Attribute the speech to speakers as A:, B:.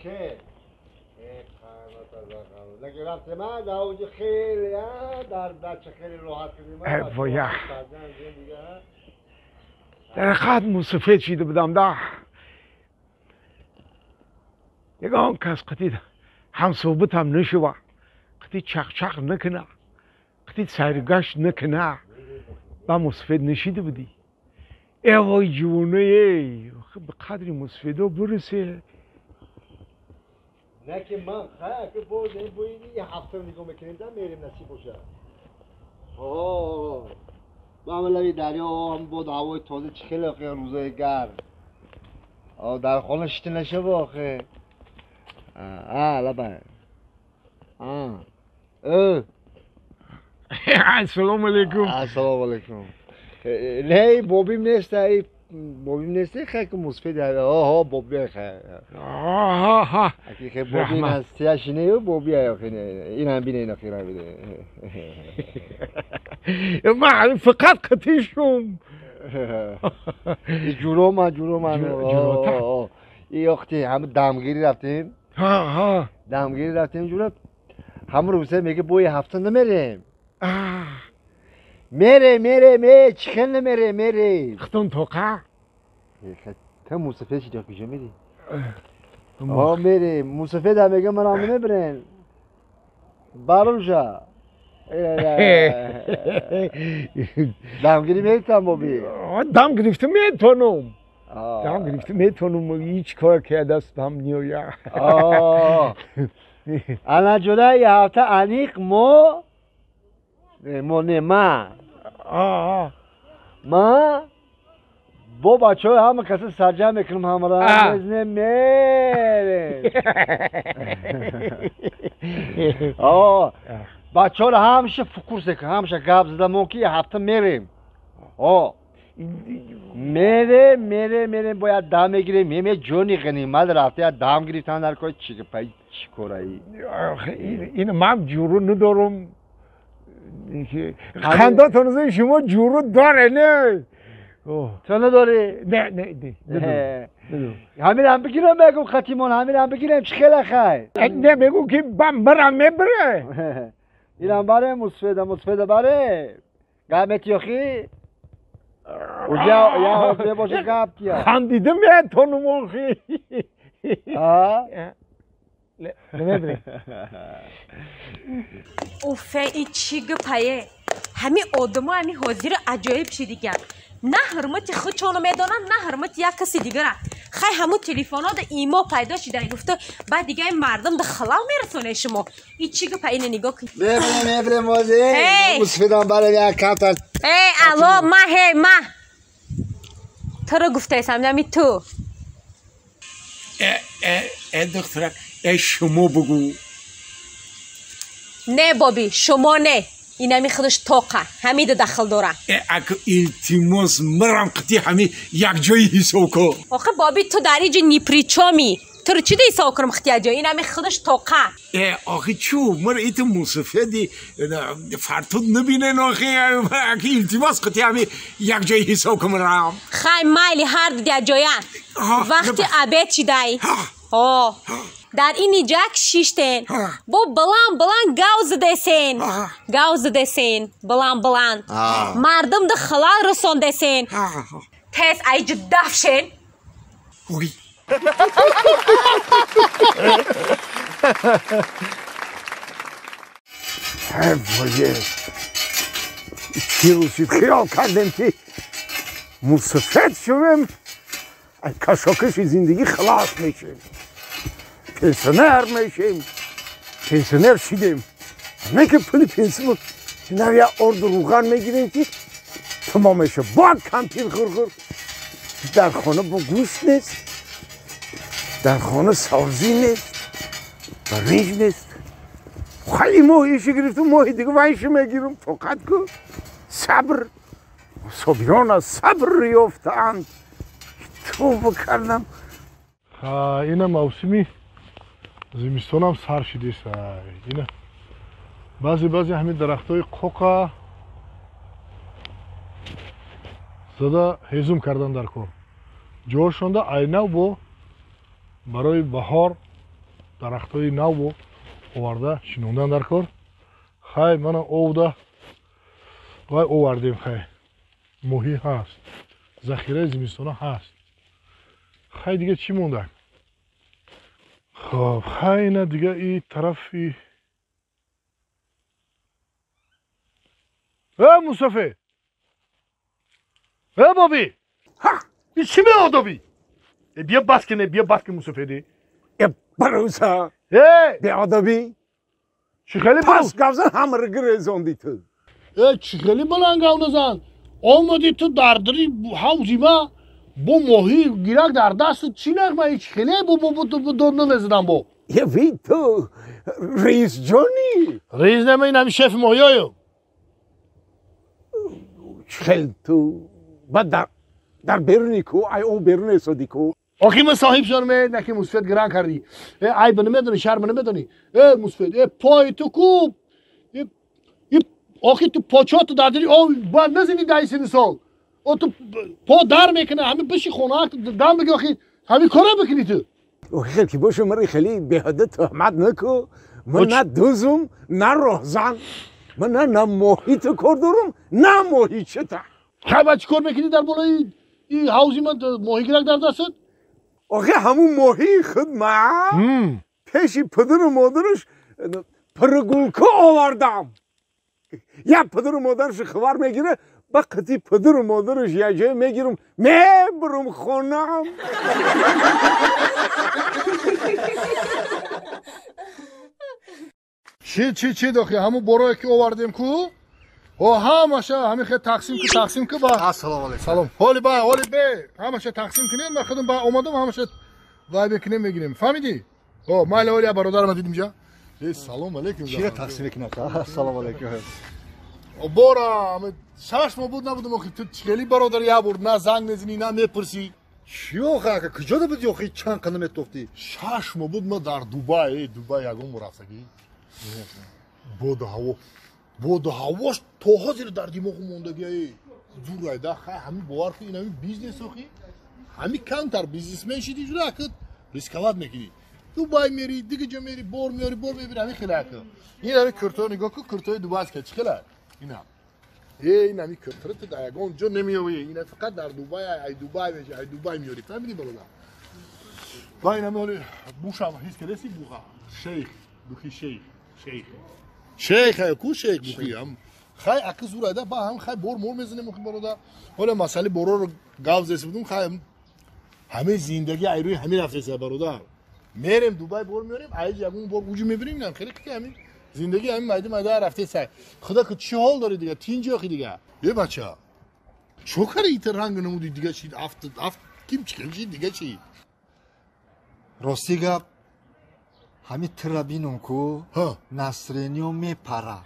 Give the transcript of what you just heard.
A: چه؟ لکه رفت من در اونجا خیلی در بچه خیلی راحت کردیم.
B: وای در قد موسفید شده بودم ده یگان کس قطعی هم صحبت هم نشوه، قطعی چق چق نکنه، قطعی سرگشت نکنه. با موسفید نشیده بودی. ای وای جوونه ای به قدری موسفیدو برسه.
A: نه که من خیلی که باز این بوینی یه هفته نگاه میکنیم در میریم نصیب باشه. آه با همه لبی دریا هم بود هوای تازه چه خیلی آخه روزای گرم. آه در خانه شیطه نشه با آخه. آه لبه. آه اه
B: السلام علیکم.
A: السلام علیکم. نه بابیم نیست، ای بابیم نیست خیلی که مسفید آها بابی خیلی
B: آها
A: اگه خیلی بابی هستیش نه بابی آخه این هم بینه این آخه هم بینه.
B: من فقط قطیشم
A: جورو من جورو من این وقتی همه دمگیری رفتیم،
B: ها
A: دمگیری رفتیم جورو همه روزه میگه بوی هفته نمیریم. میره میره میره چخل نمیره میره
B: ختون توقع
A: تا موسفید چی تا کجا میری؟ آه میره موسفید هم میگه من هم نمیبرن بروشا دمگیری میتونم بابی
B: دم گرفته میتونم، دم گرفته میتونم، هیچ کار که دست هم نیویا.
A: الان جدا یه هفته انیق ما نه ما ما با بچه های همه کسی سرجم میکنم همه را بزنه میره. آه بچه ها را همیشه فکر سکن، همیشه گپ زدم که یه هفته میریم. آه میره میره میریم باید دم میگیریم میمه جونی غنیمت رفته دم گرفتن در کار چی پای چی کارایی.
B: این من جورو ندارم. خنده شما جورو داره نه؟
A: تو نداری؟
B: نه نه نه
A: همین هم بگیرم بگم خطیمان همین هم بگیرم چه خیلی خیر.
B: نه بگو که بم برم میبره.
A: اینم بره مسفده مسفده بره قامت یخی اوجا یا به باشه قابتیا
B: خندیده میتونم آخی.
A: آه
B: نمیدونی.
C: اوفه این چی گپایه؟ همین آدم‌ها همین حاضر عجایب شد دیگه. نه حرمت خودشونو میدونن نه حرمت یک کسی دیگه را. خی همون تلفن‌ها ده ایما پیدا شده گفته بعد دیگه این مردم ده خلال میرسونه شما. این چی گپایه اینو نگاه کن.
A: ببینم ببینم واضح. مسفیدم برای یک کارت.
C: ای الو ما هی ما. تو رو گفته ایسم نمی تو.
B: ای ای دخترک ای شما بگو.
C: نه بابی شما نه، اینمی خودش توقه همین دخل داره.
B: اگه التماس مرم قطعی همین یک جایی حساب کن.
C: آخه بابی تو در اینجا نیپریچامی تو رو چی ده حساب کنم قطعی جایی؟ اینمی خودش توقه.
B: آخه چو مر ایت موسفیدی فرتود نبینن آخه. اگه التماس قطعی همین یک جایی حساب کنم رم.
C: خی مایلی هر دو جایی وقتی عبید چی دای؟ آه در این جک شیشتن با بلان بلان گاو زدسین، گاو زدسین بلان بلان مردم ده خلال رسوندسین تیز ایج دفشین.
B: وای چی روشید خیال کردم که مسفد شوم از کشاکش زندگی خلاص میشیم، پنسیونر میشیم، پنسیونر شدیم. نه که پول پنسیون نه یا ارد روغن میگیریم که تمام میشه. با کمپیر خور در خانه با گوشت نیست، در خانه سبزی نیست، برنج نیست. خیلی ماهیشی گرفتم، ماهی دیگه وایش میگیرم. فقط که صبر صبران از صبر یافتند. توبه کردم.
D: اینا موسمی زمستونم سر شده اینا بعضی بعضی همین درختای قوقا زده هیزم کردن در کار جوشونده آینه بو Барои баҳор дарахтҳои навбу оварда шинондан дар кор. Хай мана овда вай овардем, хай моҳӣ ҳаст, захираи зимистона ҳаст. Хай дига чӣ монда? Хоб, хай ина дига и тарафи э мусафед, э боби, и чӣ меодобӣ? Бия бас кне, бия бас ки мусафеди.
B: Э баруса.
D: Э
B: беадабӣ.
D: Чӣ хеле
B: пас гавзан ҳамаро гирезонди ту.
D: Э чӣ хеле баланд гав назан. Омади ту дар дари ҳавзи ма бо моҳӣ гирак дар даст, чӣ нағма, чӣ хеле бо дод намезадам бо.
B: Е ви ту раис ҷонӣ.
D: Раис нема, ин ҳами шефи моҳиёю.
B: Чӣ хел ту ба дар беруни ку, ай о берун эсоди ку.
D: Охи ман соҳиб шудам, э наки мусфед гиран кардӣ. Э айба намедонӣ, шарма намедонӣ. Э мусфед, э пой ту ку. Э охи ту почоту дар дари об бояд назанӣ даҳи сини сол. О ту по дар мекунӣ, ҳами биши хона дам бигӣ, охи ҳами кора бикунӣ ту.
B: Охи хел ки боша, маро хеле беҳуда туҳмат наку. Ман на дузум, на роҳзан. Ман на моҳӣ ту кор дорам, на моҳичата.
D: Хай баъд чӣ кор мекунӣ дар болои ин ҳавзи ман моҳигирак дар дастат?
B: Охи ҳамун моҳии худ ман пеши падару модараш прогулка овардам. Як падару модараш хабар мегира, ба қити падару модараш як ҷое мегирам, мебурам хонаам.
D: Чӣ чӣ чӣ дохи ҳамун борое ки овардем ку? О ҳамаша ҳамин хел тақсим ку, тақсим ку ба.
A: Ассалому алайкум.
D: Салом. Ҳоли ба, ҳоли бе. Ҳамаша тақсим кунем, ман худам ба омадам, ҳамаша вай бекунем, мегирем. Фаҳмидӣ? О, майли ҳоли я бародарама дидим ҷа. Э, салом алейкум.
A: Чӣ тақсим мекунад? Ассалому алейкум.
D: Бора, 6 моҳ буд набудам, охи ту хеле бародар я бурд, на занг мезанӣ, на мепурсӣ.
A: Чӣ охи ака, куҷода будӣ охи, чанд қана метофтӣ?
D: 6 моҳ буд ман дар Дубай, э, Дубай ягон бор рафтагӣ. Боду ҳаво, боду ҳавош то ҳозир дар димоғу мондагӣ, э, зур айда, хай ҳамин бовар кун, ин ҳамин бизнес охи, ҳамин камтар бизнесмен шидӣ жура ака рисковать мекунӣ. Дубай мери, дига ҷо мери, бор меёри, бор мебири, ҳамин хеле ака. Ин ҳамин куртаро нигоҳ кун, куртаи дубайска чӣ хеле? Ина. Э, ин ҳамин куртаро ту дар ягон ҷо намеёвӣ, ина фақат дар Дубай, ай Дубай меши, ай Дубай меёри, фаҳмидӣ бародар? Ва ин ҳамин ҳоли бушам ҳис кардеси буха? Шейх, духи шейх, шейх. Шейх, ку шейх бухи ҳам. Хай аки зур айда, ба ҳам хай бор мор мезанем охи бародар. Ҳола масъалаи борорро гав зеси будум, хай ҳамаи зиндагӣ ай рӯи ҳамин рафтеса бародар. Мерем Дубай бор меорем, айҷ ягон бор уҷу мебирем, инам хеле ки ҳамин зиндагӣ ҳамин майда майда рафтеса. Худо ки чӣ ҳол дорӣ дига, тинҷи охи дига. Е бача, чо кари ита ранг намуди дига чи, афт афт ким чӣ чи дига чи?
A: Рости гап, ҳамин тира бинум ку, настроениё мепара.